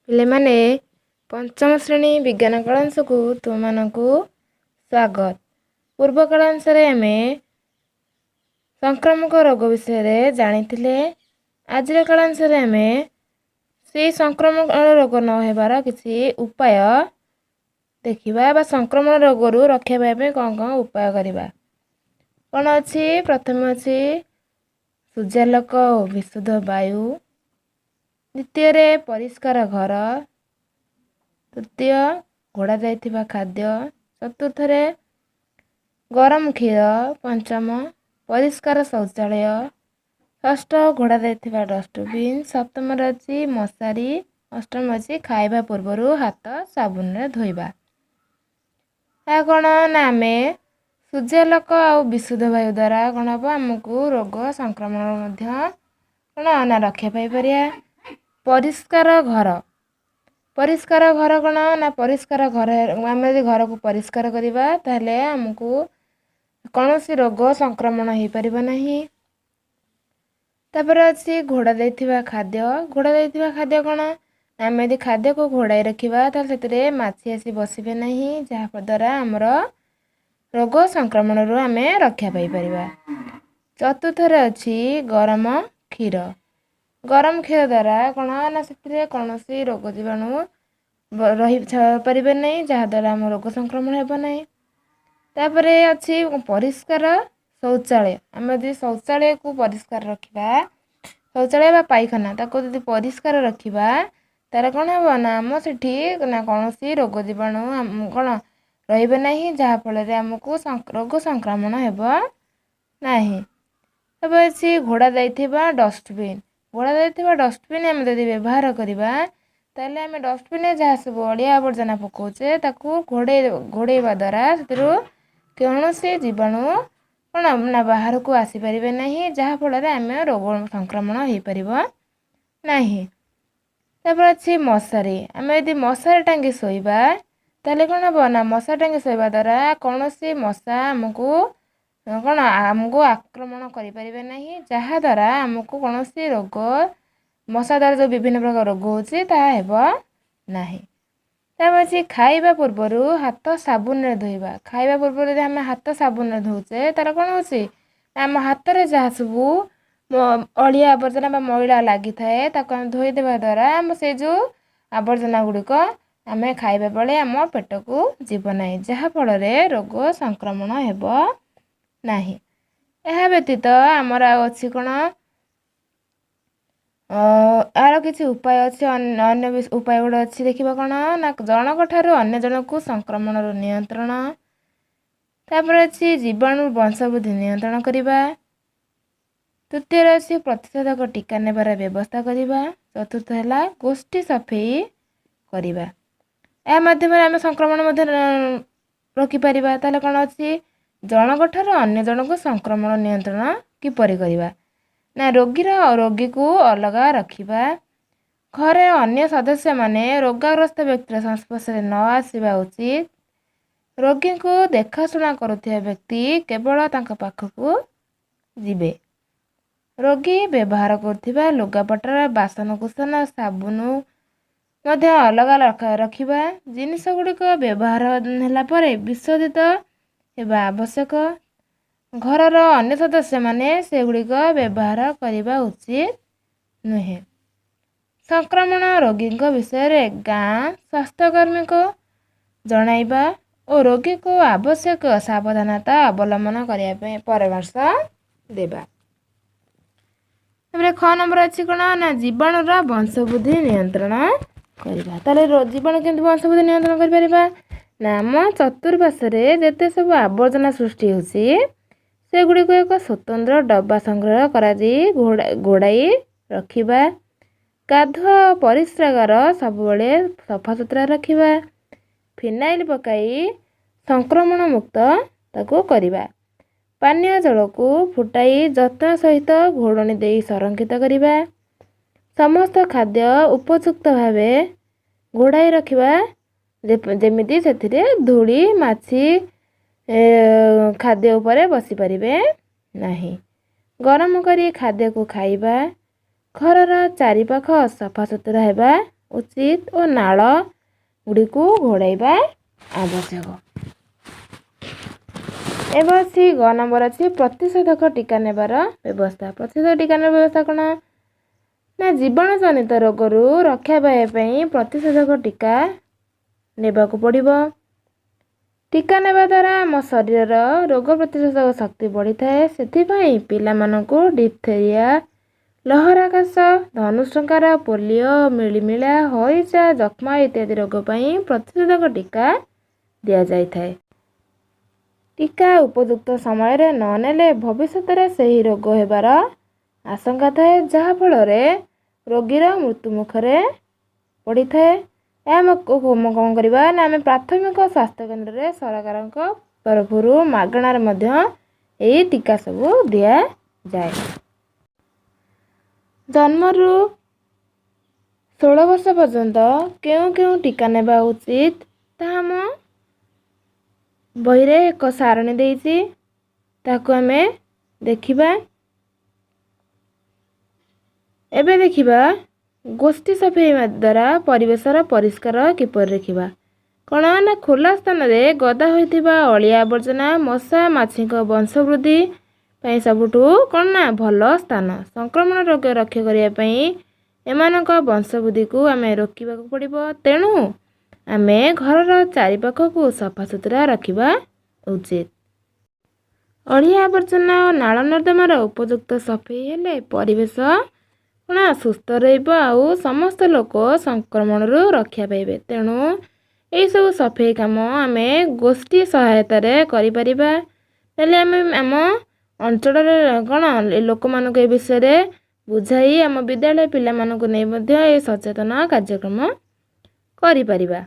ପିଲାମାନେ, ପଞ୍ଚମ ଶ୍ରେଣୀ ବିଜ୍ଞାନ କଳାଂଶକୁ ତୁମମାନଙ୍କୁ ସ୍ୱାଗତ। ପୂର୍ବ କଳାଂଶରେ ଆମେ ସଂକ୍ରାମକ ରୋଗ ବିଷୟରେ ଜାଣିଥିଲେ। ଆଜିର କଳାଂଶରେ ଆମେ ସେଇ ସଂକ୍ରମଣ ରୋଗ ନ ହେବାର କିଛି ଉପାୟ ଦେଖିବା ବା ସଂକ୍ରମଣ ରୋଗରୁ ରକ୍ଷା ପାଇବା ପାଇଁ କ'ଣ କ'ଣ ଉପାୟ କରିବା। କ'ଣ ଅଛି? ପ୍ରଥମେ ଅଛି ସୂର୍ଯ୍ୟାଲୋକ ଓ ବିଶୁଦ୍ଧ ବାୟୁ, ଦ୍ୱିତୀୟରେ ପରିଷ୍କାର ଘର, ତୃତୀୟ ଘୋଡ଼ା ଯାଇଥିବା ଖାଦ୍ୟ, ଚତୁର୍ଥରେ ଗରମ କ୍ଷୀର, ପଞ୍ଚମ ପରିଷ୍କାର ଶୌଚାଳୟ, ଷଷ୍ଠ ଘୋଡ଼ା ଯାଇଥିବା ଡଷ୍ଟବିନ୍, ସପ୍ତମରେ ଅଛି ମଶାରୀ, ଅଷ୍ଟମ ଅଛି ଖାଇବା ପୂର୍ବରୁ ହାତ ସାବୁନରେ ଧୋଇବା। ଏହା କ'ଣ ନା ଆମେ ସୂର୍ଯ୍ୟାଲୋକ ଆଉ ବିଶୁଦ୍ଧ ବାୟୁ ଦ୍ୱାରା କ'ଣ ହେବ? ଆମକୁ ରୋଗ ସଂକ୍ରମଣ ମଧ୍ୟ କ'ଣ ନା ରକ୍ଷା ପାଇପାରିବା। ପରିଷ୍କାର ଘର, ପରିଷ୍କାର ଘର କ'ଣ ନା ପରିଷ୍କାର ଘର, ଆମେ ଯଦି ଘରକୁ ପରିଷ୍କାର କରିବା ତାହେଲେ ଆମକୁ କୌଣସି ରୋଗ ସଂକ୍ରମଣ ହେଇପାରିବ ନାହିଁ। ତାପରେ ଅଛି ଘୋଡ଼ା ଦେଇଥିବା ଖାଦ୍ୟ। ଘୋଡ଼ା ଦେଇଥିବା ଖାଦ୍ୟ କ'ଣ? ଆମେ ଯଦି ଖାଦ୍ୟକୁ ଘୋଡ଼ାଇ ରଖିବା ତାହେଲେ ସେଥିରେ ମାଛି ଆସି ବସିବେ ନାହିଁ, ଯାହାଦ୍ୱାରା ଆମର ରୋଗ ସଂକ୍ରମଣରୁ ଆମେ ରକ୍ଷା ପାଇପାରିବା। ଚତୁର୍ଥରେ ଅଛି ଗରମ କ୍ଷୀର। ଗରମ କ୍ଷୀର ଦ୍ୱାରା କ'ଣ ନା ସେଥିରେ କୌଣସି ରୋଗ ଜୀବାଣୁ ରହି ପାରିବେ ନାହିଁ, ଯାହାଦ୍ୱାରା ଆମ ରୋଗ ସଂକ୍ରମଣ ହେବ ନାହିଁ। ତାପରେ ଅଛି ପରିଷ୍କାର ଶୌଚାଳୟ। ଆମେ ଯଦି ଶୌଚାଳୟକୁ ପରିଷ୍କାର ରଖିବା, ଶୌଚାଳୟ ବା ପାଇଖାନା, ତାକୁ ଯଦି ପରିଷ୍କାର ରଖିବା ତାହେଲେ କ'ଣ ହେବ ନା ଆମ ସେଠି ନା କୌଣସି ରୋଗ ଜୀବାଣୁ କ'ଣ ରହିବେ ନାହିଁ, ଯାହାଫଳରେ ଆମକୁ ରୋଗ ସଂକ୍ରମଣ ହେବ ନାହିଁ। ତାପରେ ଅଛି ଘୋଡ଼ା ଯାଇଥିବା ଡଷ୍ଟବିନ୍। ଘୋଡ଼ା ଯାଇଥିବା ଡଷ୍ଟବିନ୍ ଆମେ ଯଦି ବ୍ୟବହାର କରିବା ତାହେଲେ ଆମେ ଡଷ୍ଟବିନ୍ରେ ଯାହା ସବୁ ଅଳିଆ ଆବର୍ଜନା ପକାଉଛେ ତାକୁ ଘୋଡ଼େଇବା ଦ୍ୱାରା ସେଥିରୁ କୌଣସି ଜୀବାଣୁ କ'ଣ ନା ବାହାରକୁ ଆସିପାରିବେ ନାହିଁ, ଯାହାଫଳରେ ଆମେ ରୋଗ ସଂକ୍ରମଣ ହେଇପାରିବ ନାହିଁ। ତାପରେ ଅଛି ମଶାରୀ। ଆମେ ଯଦି ମଶାରୀ ଟାଙ୍ଗି ଶୋଇବା ତାହେଲେ କ'ଣ ହେବ ନା ମଶାରୀ ଟାଙ୍ଗି ଶୋଇବା ଦ୍ୱାରା କୌଣସି ମଶା ଆମକୁ କ'ଣ ଆମକୁ ଆକ୍ରମଣ କରିପାରିବେ ନାହିଁ, ଯାହାଦ୍ୱାରା ଆମକୁ କୌଣସି ରୋଗ, ମଶା ଦ୍ୱାରା ଯେଉଁ ବିଭିନ୍ନ ପ୍ରକାର ରୋଗ ହେଉଛି ତାହା ହେବ ନାହିଁ। ତାପରେ ଅଛି ଖାଇବା ପୂର୍ବରୁ ହାତ ସାବୁନରେ ଧୋଇବା। ଖାଇବା ପୂର୍ବରୁ ଯଦି ଆମେ ହାତ ସାବୁନରେ ଧୋଉଛେ ତାହେଲେ କ'ଣ ହେଉଛି? ଆମ ହାତରେ ଯାହା ସବୁ ଅଳିଆ ଆବର୍ଜନା ବା ମଇଳା ଲାଗିଥାଏ ତାକୁ ଆମେ ଧୋଇଦେବା ଦ୍ୱାରା ଆମ ସେ ଯେଉଁ ଆବର୍ଜନା ଗୁଡ଼ିକ ଆମେ ଖାଇବା ବେଳେ ଆମ ପେଟକୁ ଯିବ ନାହିଁ, ଯାହାଫଳରେ ରୋଗ ସଂକ୍ରମଣ ହେବ ନାହିଁ। ଏହା ବ୍ୟତୀତ ଆମର ଆଉ ଅଛି କ'ଣ? ଏହାର କିଛି ଉପାୟ ଅଛି, ଅନ୍ୟ ଉପାୟ ଗୁଡ଼ା ଅଛି। ଦେଖିବା କ'ଣ ନା ଜଣଙ୍କ ଠାରୁ ଅନ୍ୟ ଜଣକୁ ସଂକ୍ରମଣରୁ ନିୟନ୍ତ୍ରଣ। ତାପରେ ଅଛି ଜୀବାଣୁ ବଂଶବୃଦ୍ଧି ନିୟନ୍ତ୍ରଣ କରିବା। ତୃତୀୟରେ ଅଛି ପ୍ରତିଷେଧକ ଟୀକା ନେବାର ବ୍ୟବସ୍ଥା କରିବା। ଚତୁର୍ଥ ହେଲା ଗୋଷ୍ଠୀ ସଫେଇ କରିବା। ଏହା ମାଧ୍ୟମରେ ଆମେ ସଂକ୍ରମଣ ମଧ୍ୟ ରୋକିପାରିବା। ତାହେଲେ କ'ଣ ଅଛି? ଜଣଙ୍କ ଠାରୁ ଅନ୍ୟ ଜଣକୁ ସଂକ୍ରମଣ ନିୟନ୍ତ୍ରଣ କିପରି କରିବା ନା ରୋଗୀର ରୋଗୀକୁ ଅଲଗା ରଖିବା, ଘରେ ଅନ୍ୟ ସଦସ୍ୟମାନେ ରୋଗାଗ୍ରସ୍ତ ବ୍ୟକ୍ତିର ସଂସ୍ପର୍ଶରେ ନ ଆସିବା ଉଚିତ, ରୋଗୀଙ୍କୁ ଦେଖାଶୁଣା କରୁଥିବା ବ୍ୟକ୍ତି କେବଳ ତାଙ୍କ ପାଖକୁ ଯିବେ, ରୋଗୀ ବ୍ୟବହାର କରୁଥିବା ଲୁଗାପଟାର ବାସନକୁସନ ସାବୁନ ମଧ୍ୟ ଅଲଗା ରଖିବା, ଜିନିଷ ଗୁଡ଼ିକ ବ୍ୟବହାର ହେଲା ପରେ ବିଶୋଧିତ ହେବା ଆବଶ୍ୟକ, ଘରର ଅନ୍ୟ ସଦସ୍ୟମାନେ ସେଗୁଡ଼ିକ ବ୍ୟବହାର କରିବା ଉଚିତ ନୁହେଁ, ସଂକ୍ରମଣ ରୋଗୀଙ୍କ ବିଷୟରେ ଗାଁ ସ୍ୱାସ୍ଥ୍ୟକର୍ମୀଙ୍କୁ ଜଣାଇବା ଓ ରୋଗୀକୁ ଆବଶ୍ୟକ ସାବଧାନତା ଅବଲମ୍ବନ କରିବା ପାଇଁ ପରାମର୍ଶ ଦେବା। ତାପରେ ଖ ନମ୍ବର ଅଛି କ'ଣ ନା ଜୀବାଣୁର ବଂଶବୃଦ୍ଧି ନିୟନ୍ତ୍ରଣ କରିବା। ତାହେଲେ ଜୀବାଣୁ କେମିତି ବଂଶବୃଦ୍ଧି ନିୟନ୍ତ୍ରଣ କରିପାରିବା ନା ଆମ ଚତୁର୍ପାର୍ଶ୍ୱରେ ଯେତେ ସବୁ ଆବର୍ଜନା ସୃଷ୍ଟି ହେଉଛି ସେଗୁଡ଼ିକୁ ଏକ ସ୍ୱତନ୍ତ୍ର ଡବା ସଂଗ୍ରହ କରାଯାଇ ଘୋଡ଼ାଇ ରଖିବା, ଗାଧୁଆ ଓ ପରିସ୍ରାଗାର ସବୁବେଳେ ସଫାସୁତୁରା ରଖିବା, ଫିନାଇଲ୍ ପକାଇ ସଂକ୍ରମଣ ମୁକ୍ତ ତାକୁ କରିବା, ପାନୀୟ ଜଳକୁ ଫୁଟାଇ ଯତ୍ନ ସହିତ ଘୋଡ଼ଣୀ ଦେଇ ସଂରକ୍ଷିତ କରିବା, ସମସ୍ତ ଖାଦ୍ୟ ଉପଯୁକ୍ତ ଭାବେ ଘୋଡ଼ାଇ ରଖିବା ଯେମିତି ସେଥିରେ ଧୂଳି ମାଛି ଖାଦ୍ୟ ଉପରେ ବସିପାରିବେ ନାହିଁ, ଗରମ କରି ଖାଦ୍ୟକୁ ଖାଇବା, ଘରର ଚାରିପାଖ ସଫାସୁତୁରା ହେବା ଉଚିତ ଓ ନାଳ ଗୁଡ଼ିକୁ ଘୋଡ଼ାଇବା ଆବଶ୍ୟକ। ଏବେ ଅଛି ଗ ନମ୍ବର ଅଛି ପ୍ରତିଷେଧକ ଟୀକା ନେବାର ବ୍ୟବସ୍ଥା। ପ୍ରତିଷେଧକ ଟୀକା ନେବାର ବ୍ୟବସ୍ଥା କ'ଣ ନା ଜୀବାଣୁ ଜନିତ ରୋଗରୁ ରକ୍ଷା ପାଇବା ପାଇଁ ପ୍ରତିଷେଧକ ଟୀକା ନେବାକୁ ପଡ଼ିବ। ଟୀକା ନେବା ଦ୍ୱାରା ଆମ ଶରୀରର ରୋଗ ପ୍ରତିରୋଧକ ଶକ୍ତି ବଢ଼ିଥାଏ। ସେଥିପାଇଁ ପିଲାମାନଙ୍କୁ ଡିପଥେରିଆ, ଲହରା କାଶ, ଧନୁଶଙ୍କାର, ପୋଲିଓ, ମିଳିମିଳା, ହଇଜା, ଯକ୍ଷ୍ମା ଇତ୍ୟାଦି ରୋଗ ପାଇଁ ପ୍ରତିଷେଧକ ଟୀକା ଦିଆଯାଇଥାଏ। ଟୀକା ଉପଯୁକ୍ତ ସମୟରେ ନ ନେଲେ ଭବିଷ୍ୟତରେ ସେହି ରୋଗ ହେବାର ଆଶଙ୍କା ଥାଏ, ଯାହାଫଳରେ ରୋଗୀର ମୃତ୍ୟୁ ମୁଖରେ ପଡ଼ିଥାଏ। ଏହା ଆମେ କ'ଣ କରିବା ନା ଆମେ ପ୍ରାଥମିକ ସ୍ୱାସ୍ଥ୍ୟ କେନ୍ଦ୍ରରେ ସରକାରଙ୍କ ତରଫରୁ ମାଗଣାରେ ମଧ୍ୟ ଏଇ ଟୀକା ସବୁ ଦିଆଯାଏ। ଜନ୍ମରୁ 16 ବର୍ଷ ପର୍ଯ୍ୟନ୍ତ କେଉଁ କେଉଁ ଟୀକା ନେବା ଉଚିତ, ତାହା ଆମ ବହିରେ ଏକ ସାରଣୀ ଦେଇଛି, ତାକୁ ଆମେ ଦେଖିବା। ଏବେ ଦେଖିବା ଗୋଷ୍ଠୀ ସଫେଇ ଦ୍ୱାରା ପରିବେଶର ପରିଷ୍କାର କିପରି ରଖିବା। କ'ଣ ନା ଖୋଲା ସ୍ଥାନରେ ଗଦା ହୋଇଥିବା ଅଳିଆ ଆବର୍ଜନା ମଶା ମାଛିଙ୍କ ବଂଶବୃଦ୍ଧି ପାଇଁ ସବୁଠୁ କ'ଣ ନା ଭଲ ସ୍ଥାନ। ସଂକ୍ରମଣ ରୋଗ ରକ୍ଷା କରିବା ପାଇଁ ଏମାନଙ୍କ ବଂଶବୃଦ୍ଧିକୁ ଆମେ ରୋକିବାକୁ ପଡ଼ିବ। ତେଣୁ ଆମେ ଘରର ଚାରିପାଖକୁ ସଫାସୁତୁରା ରଖିବା ଉଚିତ। ଅଳିଆ ଆବର୍ଜନା ଓ ନାଳ ନର୍ଦ୍ଦମାର ଉପଯୁକ୍ତ ସଫେଇ ହେଲେ ପରିବେଶ କ'ଣ ସୁସ୍ଥ ରହିବ ଆଉ ସମସ୍ତ ଲୋକ ସଂକ୍ରମଣରୁ ରକ୍ଷା ପାଇବେ। ତେଣୁ ଏହିସବୁ ସଫେଇ କାମ ଆମେ ଗୋଷ୍ଠୀ ସହାୟତାରେ କରିପାରିବା। ହେଲେ ଆମେ ଆମ ଅଞ୍ଚଳରେ କ'ଣ ଲୋକମାନଙ୍କୁ ଏ ବିଷୟରେ ବୁଝାଇ ଆମ ବିଦ୍ୟାଳୟ ପିଲାମାନଙ୍କୁ ନେଇ ମଧ୍ୟ ଏ ସଚେତନ କାର୍ଯ୍ୟକ୍ରମ କରିପାରିବା।